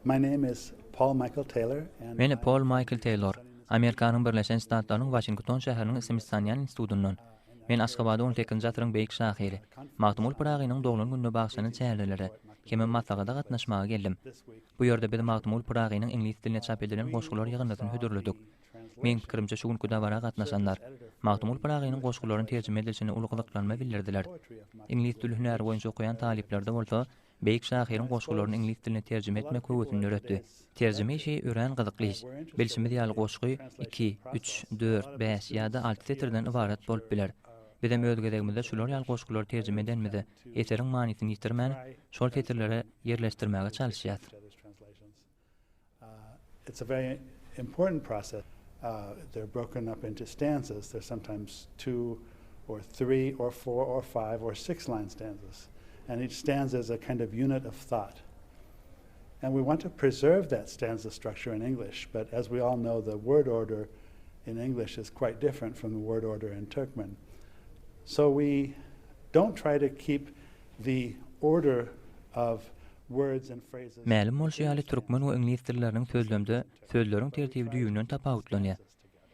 My name is Paul Michael Taylor and Men Pol Maýkl Teýlor, Amerikanyň Birleşen Ştatlarynyň Waşington şäheriniň Smithsonian institutyndan. Men Aşgabada on sekizinji asyryň beýik şahyry Magtymguly Pyragynyň doglan gününe bagyşlanan çärelere hemem maslahata gatnaşmaga geldim. Bu ýerde biz Magtymguly Pyragynyň iňlis dilinde çap edilen goşgular ýygyndysyny hödürledik. Meň pikirimçe şu günki dabara gatnaşanlar Magtymguly Pyragynyň goşgularyny terjime edilişine uly gyzyklanma bildirdiler. Iňlis dili hünäri boýunça okaýan talyplarda bolsa Beýik şahyryň goşgularyny iňlis diline terjime etmek höwesini döretdi. Terjime işi örän gyzykly iş. Bilşimiz ýaly goşgy iki, üç, dört, bäş ýa-da alty setirden ybarat bolup biler. Bizem öz gezegimizde şular ýaly goşgulary terjime edenimizde eseriň manysyny ýitirmän, şol setirlere ýerleşdirmäge çalyşýas. It's a very important process. They're broken up into stanzas. They're sometimes two or three or four or five or six line stanzas. And each stanza is a kind of unit of thought. And we want to preserve that stanza structure in English, but as we all know, the word order in English is quite different from the word order in Turkmen. So we don't try to keep the order of Mälim bolşy ýaly, türkmen we iňlis dilleriniň sözlemde sözleriň tertibi düýbünden tapawutlanýar.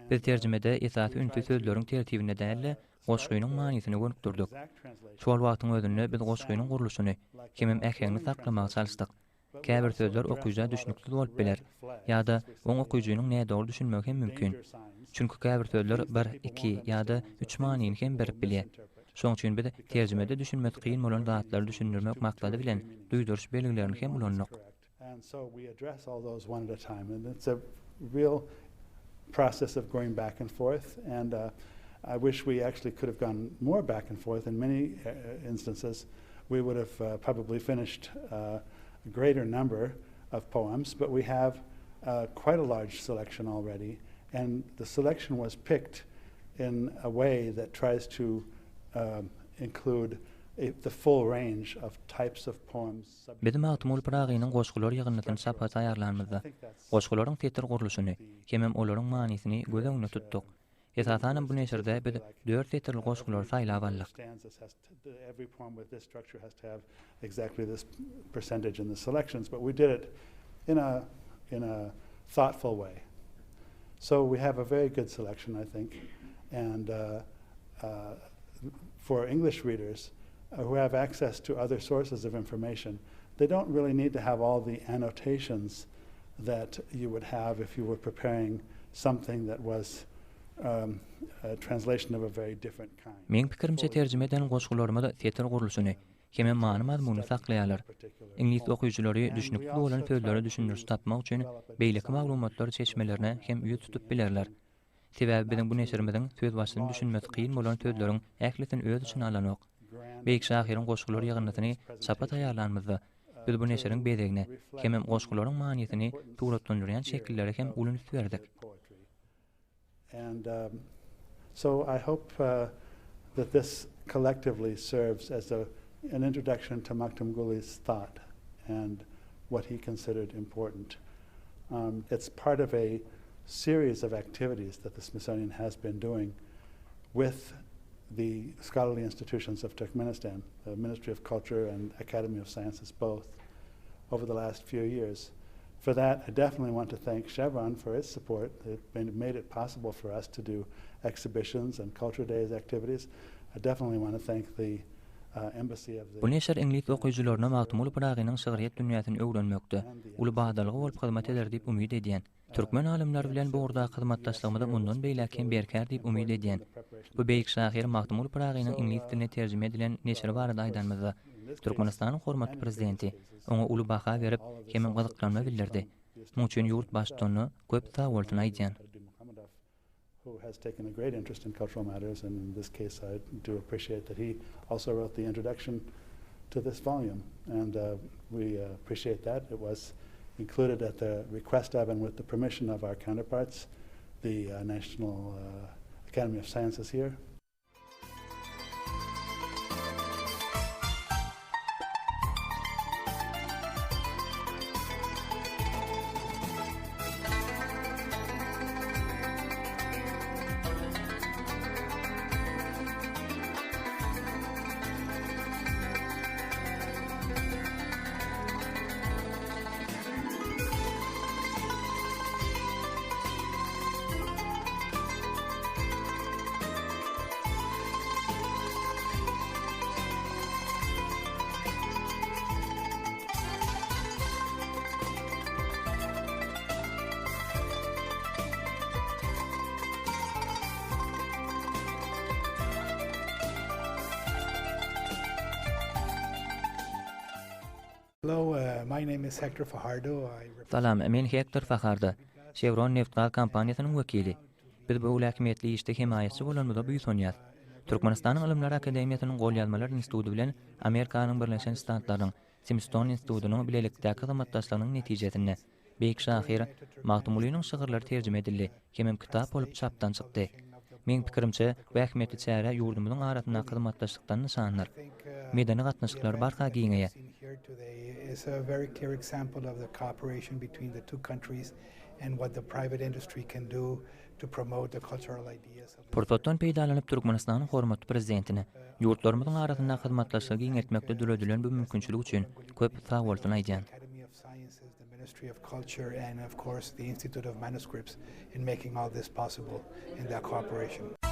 Biz terjimede esasy ünsi sözleriň tertibine däl-de, goşgynyň manysyna gönükdirdik. Şol wagtyň özünde biz goşgynyň gurluşyny hemem äheňini saklamaga çalyşdyk. Käbir sözler okyja düşnüksiz bolup biler ýa-da oň okyjynyň nädogry düşünmegi hem mümkin. Çünki käbir sözler bir, iki ýa-da üç manyny hem berip bilýär. Şoň üçin biz terjimede düşünmesi kyn bolan zatlary düşündirmek maksady bilen duýduryş belgilerini hem ulandyk. In a way that tries to include the full range of types of poems. Biz Magtymguly Pyragynyň goşgular ýygyndysyny çapa taýýarlanymyzda, goşgularyň setir gurluşyny hemem olaryň manysyny göz öňünde tutduk. Esasanam bu neşirde biz dört setirli goşgulary saýlap aldyk. So we have a very good selection I think and for English readers who have access to other sources of information they don't really need to have all the annotations that you would have if you were preparing something that was a translation of a very different kind. Meň pikirimçe terjime eden goşgularymyz setir gurluşyny hemem many-mazmunyny saklaýarlar. Iňlis okyjylary düşnüksiz bolan sözlere düşündiriş tapmak üçin beýleki maglumatlar çeşmelerine hem ýüz tutup bilerler. Sebäbi biziň bu neşirimiziň sözbaşyny düşünmesi kyn bolan sözleriň ählisini öz içine alanok. Beýik şahyryň goşgular ýygyndysyny çapa taýýarlanymyzda, biz bu neşiriň bezegine hemem goşgularyň manysyny suratlandyrýan şekillere hem uly üns berdik. And so I hope that this collectively serves as a an introduction to Magtymguly's thought and what he considered important. Um, it's part of a series of activities that the Smithsonian has been doing with the scholarly institutions of Turkmenistan, the Ministry of Culture and Academy of Sciences both, over the last few years. For that, I definitely want to thank Chevron for its support. It made it possible for us to do exhibitions and Culture Days activities. I definitely want to thank the uh, Bu neşir iňlis okyjylaryna Magtymguly Pyragynyň şygryýet dünýäsini öwrenmekde uly badalga bolup hyzmat eder diýip umyt edýän. Türkmen alymlary bilen bu ugurdaky hyzmatdaşlygymyzy mundan beýläk hem berkär diýip umyt edýän. Bu beýik şahyr Magtymguly Pyragynyň iňlis diline terjime edilen neşiri barada aýdanymyzda, Türkmenistanyň hormatly Prezidenti oňa uly baha berip hemem gyzyklanma bildirdi. Muň üçin ýurt Baştutanyna köp sagbolsun aýdýan. who has taken a great interest in cultural matters and in this case I do appreciate that he also wrote the introduction to this volume and uh, we uh, appreciate that. It was included at the request of and with the permission of our counterparts, the uh, National uh, Academy of Sciences here. Salam, men Hektor Fahardo, Chevron nebit-gaz kompaniýasynyň wekili. Biz bu uly ähmiýetli işde hemaýatçy bolanymyza buýsanýas. Türkmenistanyň Ylymlar akademiýasynyň Golýazmalar instituty bilen Amerikanyň Birleşen Ştatlarynyň Simston institutynyň bilelikdäki hyzmatdaşlygynyň netijesinde, Beýik şahyr Magtymgulynyň şygyrlary terjime edildi hemem kitap bolup çapdan çykdy. Meň pikirimçe, bu ähmiýetli çäre ýurdumyzyň arasyndaky hyzmatdaşlykdan nyşandyr. Medeni gatnaşyklar barha giňeýär. Pursatdan peýdalanyp, Türkmenistanyň hormatly Prezidentine ýurtlarymyzyň arasyndaky hyzmatdaşlygy giňeltmekde döredilen bu mümkinçilik üçin köp sagbolsun aýdýan. Ministry of Culture and of course the Institute of Manuscripts in making all this possible in that cooperation.